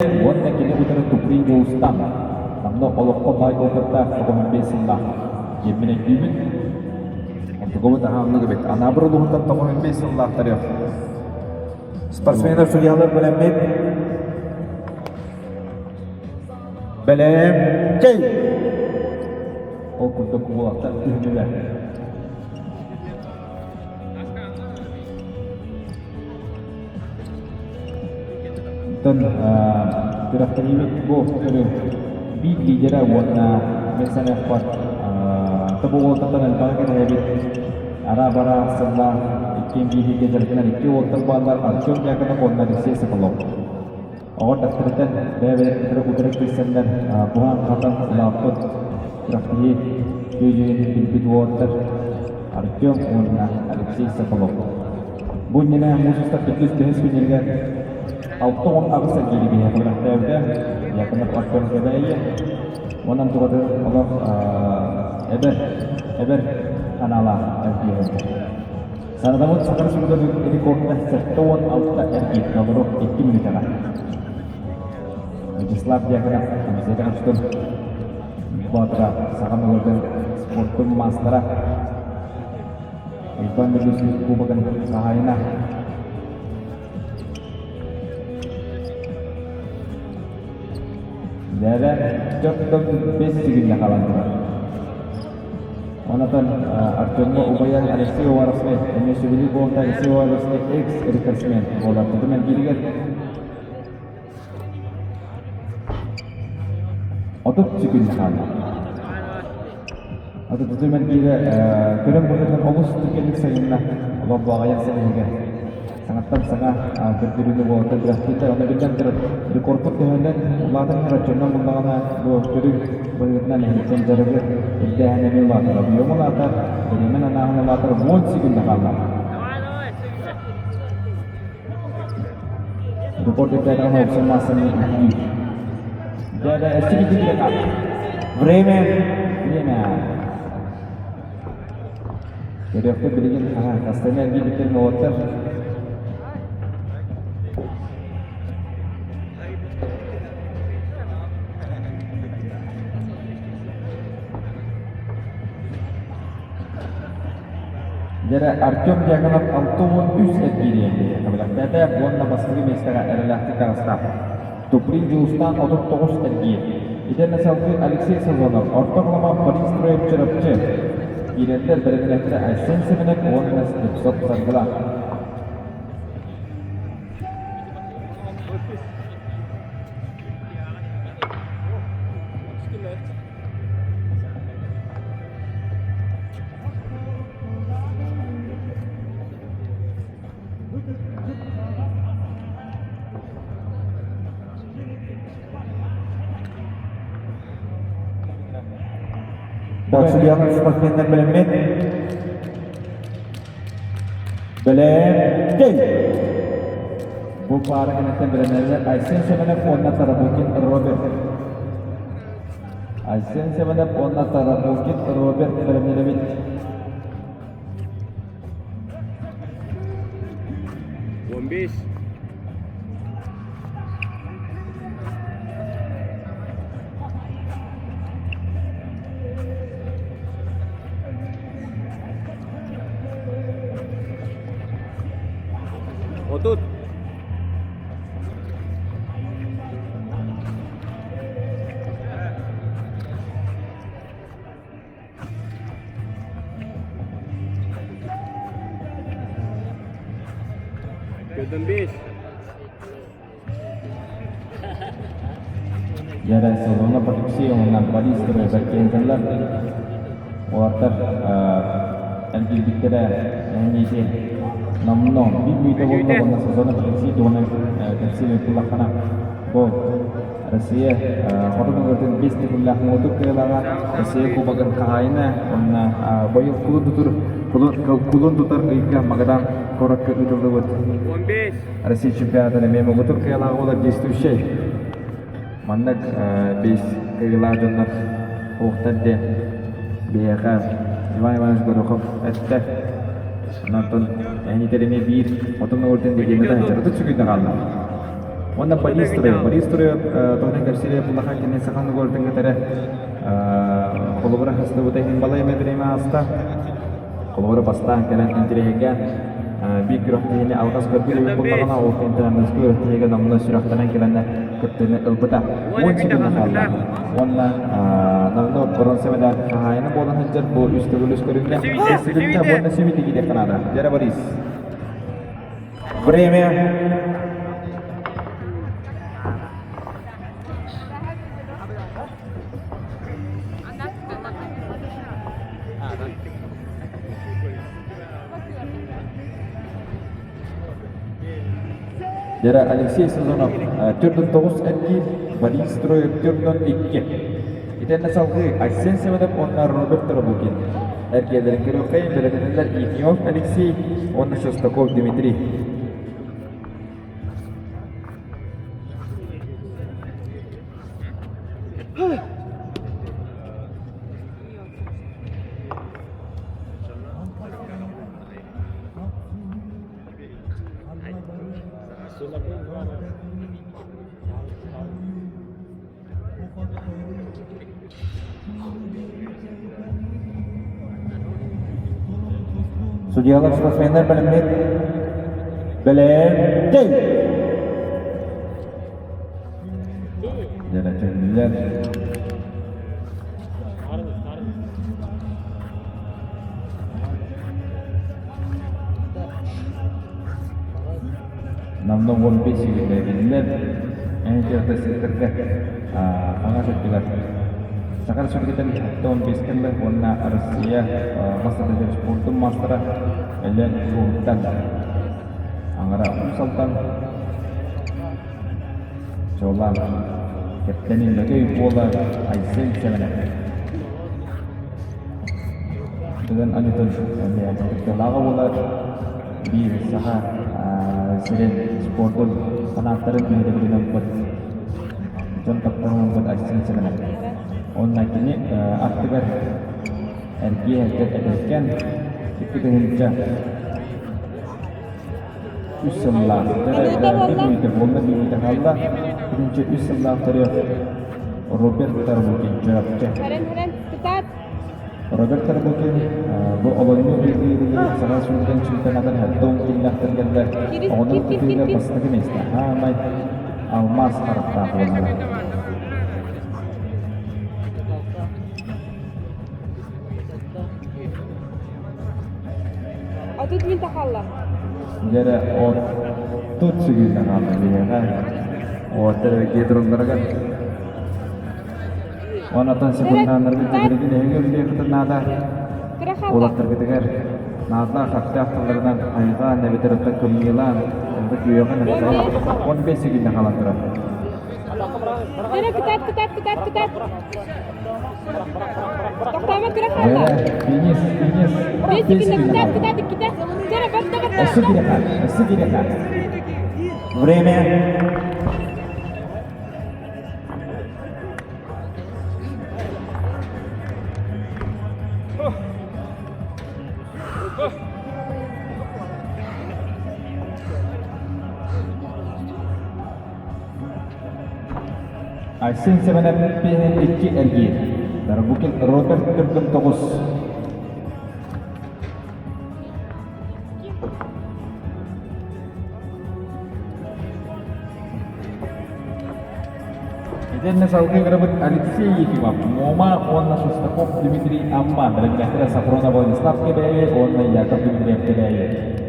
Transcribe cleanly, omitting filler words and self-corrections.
Уонна кини утары Туприн Дьулустан, онно олоххо баай опыттаах 95 сыллаах диэммин өйдүүбүн. Онтукабыт аһааннык эбит. Анаабыр улууһуттан 95 сыллаах тарыах. Спортсменнар судьялар бэлэммит. Бэлэм. Чэй! Ол курдук уолаттар түһүнүлэр. Оттон күрэхтэһиибит бу көрүҥ биир лидерэ уонна мин саныахпар тобоҕуолтаттан элбэҕи кэтэһэбит. Ара-бара сыллаах иккиэн бииһигэ дьарыктанар икки уолаттар бааллар Артем Дьяконов уонна Алексей Соколов. Оҕо дьахтарыттан бэйэ-бэйэлэрин утары киирсэннэр буһан-хатан улааппыт күрэхтэһии күөдьүйэн билбит уолаттар Артем уонна Алексей Соколов. Бу иннинэ муус устар төрдүс бэһис күннэригэр 68 эргиири биһиэхэ күрэхтээбитэ. Яконов Артем Кэбээйи. Онон тугатын олох эбэр, эбэр ханаалаах эргиирэ. Саратовын Саха Республикатын рекорда 76 эргиир толору 2 мүнүүтэҕэ. Вячеслав Дьяконов Алексей Боотура саха норуотун спортун маастара Уйбаан Белюскин кубогын хаһаайына. Дээрэ 4-5 сигиннэ хаалан турар. Онотон Артемҥа убайа Алексей Уваровскай эмиэ сөбүлүүр буолта Алексей Уваровскай экс-рекордсмен буолар. Тутум эргииригэр 30 секунд хаалла. Аты тутум эргиирэ көрөн быһыытынан олус түргэнник сайынна. Олох бу аҕыйах сыл иһигэр саҥаттан саҥа көрдөрүүнү уолаттар күрэхтииллэр. Онно биллэн турар, рекордпут төһөнөн улаатан иһэр оччонон буллаҕына бу көрүҥ быһыытынан эһиттэн дьарыгы ирдээһин эмиэ улаатар. Объем улаатар, бириэмэн анааһын улаатар, 10 секунда хаалла. Рекорд ирдээтэҕинэ уопсай маассаны үрдүүр. Дьэ, өссө биир Время. Время. Көрүөхпүт билигин Астана эргийбиттэрин уолаттар Дьэрэ Артем Дьяконов 63 эргиириэн кэбилэхтээтэ уонна бастакы миэстэҕэ эрэлээхтик таҕыста. Туприн Дьулустаан 39 эргиир. Итиэннэ салгыы Алексей Сазонов, Орто Халыма Борис Строев Чурапчы. Киирэллэр бэрэбинэттэрэ Айсен Семенов уонна Слепцов Саргыла. Так, судьялар спортсменнар бэлэммит. Бэлэм, Бу паара кэнниттэн бэлэмнэнэр Айсен Семенов уонна Тарабукин Роберт. Айсен Семенов уонна Тарабукин Роберт бэлэмнэнэбит. 15. 30. 35. Дьэрэ Сазонов Алексей уонна Борис Бэркиэнтэллэр уолаттар эргийбиттэрэ эһиги номнуо биир мүнүүтэ буолла уонна Сазонов Алексей туһунан кэпсиир буоллаххына бу Россия хотун ылытын биэс төгүллээх муҥутуур кыайыылааҕа Россия Кубогын хаһаайына уонна быйыл кулун тутур кулун тутар ыйга Магадан куоракка ыытыллыбыт Россия чемпионатын эмиэ муҥутуур кыайыылааҕа буолар действующай. Маннык биэс кыайыылаах дьоннор уохтар диэн биһиэхэ Иван Иванович Горохов эттэ. Онтон эһиги эмиэ биир хотун ылытын легендата сылдьар. Отут сүгүннэ хаалла. Уонна Борис Троев. Борис Троев туһунан кэпсиирэ буллаха кини сахан городын кытары холобура хастыбыта иһин балай эмэ бириэмэ ааста. Холобура бастаан кэлэн интириэһиргээн биир күрэхтэһиини алҕас көрбүт эбит буоллаҕына, ол кэнниттэн аныгыскы күрэхтэһиигэ номнуо сүрэхтэнэн кэлэннэр кыттыыны ылбыта. 10 секунда хаалла. Уонна номнуо боруонса медаль хаһаайына буолан сылдьар бу үс төгүл үс көрүҥҥэ секунда уонна сүүмүтэ киириэххэ наада. Дьэрэ Борис. Время. Дьэрэ Алексей Сазонов 4-9 эргиир, Борис Строев 4-2. Итиэннэ салгыы Айсен Семенов уонна Роберт Тарабукин эргиэлэрин көрүөххэйин бэлэмнэнэллэр Ефимов Алексей уонна Шестаков Дмитрий. Судьялар спортсменнар бэлэмнит. Бэлэм. Кэй! Дьэрэ Намна 15 сүүрдээбиллэр эн сирдэргэ хаҥас өттүгэр Саха Республикатын 15 кэллэр уонна Россия мастера спордун мастера Элен Кулуттан Аңара Уус Алдан Чолан Кэптэни Лөгөй буола Айсен Сэмэнэп Тыгын Анютын кыттыылааҕа буолар биир саха сирин спордун фанаттарын биһирэбилин ылбыт дьон тапталын ылбыт Айсен Семенов. Уонна кини аттыгар эргиэ эдэркээн 2 тыһыынча үс сыллаах биир буолла биир хаалла биринчи үс сыллаах төрүөх Роберт Тарбукин Чурапчы. Роберт Тарбукин бу олонньу билиилигин саха сүүрдэн чемпионатын хаттон киллэхтэр кэллэ оҕонор кытыыга бастакы миэстэ хаамай алмаас харахтаах буолла. Отут мин тахалла. Дьэрэ от тут сүгүннэ хаалла биһиэхэ. Уоттар гидроннарыгар. Онотон секундааннарбыт билигин эһиги үлэлиэххитин наада. Уолаттаргытыгар наадалаах хахтаах тылларынан хайҕаан эбэтэр оттон кымньыылаан онто күйүөҕүн 15 секунда хаалан турар. Дьэрэ кытаат кытаат кытаат кытаат. Тохтоомо кыра хаалла. Дьэрэ финиш финиш. 5 секунда кытаат кытаат иккитэ. Дьэрэ барда барда. Өссө кириэхэ, өссө кириэхэ. Время. Айсен Семенов пиһин икки эргиир. Тарбукин Роберт 49. Итиннэ салгыы кырабыт Алексей Ефимов, Муома уонна Шестаков Дмитрий Амма, бэлэмнээхтэрэ Сафронов Владислав Кэбээйи уонна Яков Дмитриев Кэбээйи.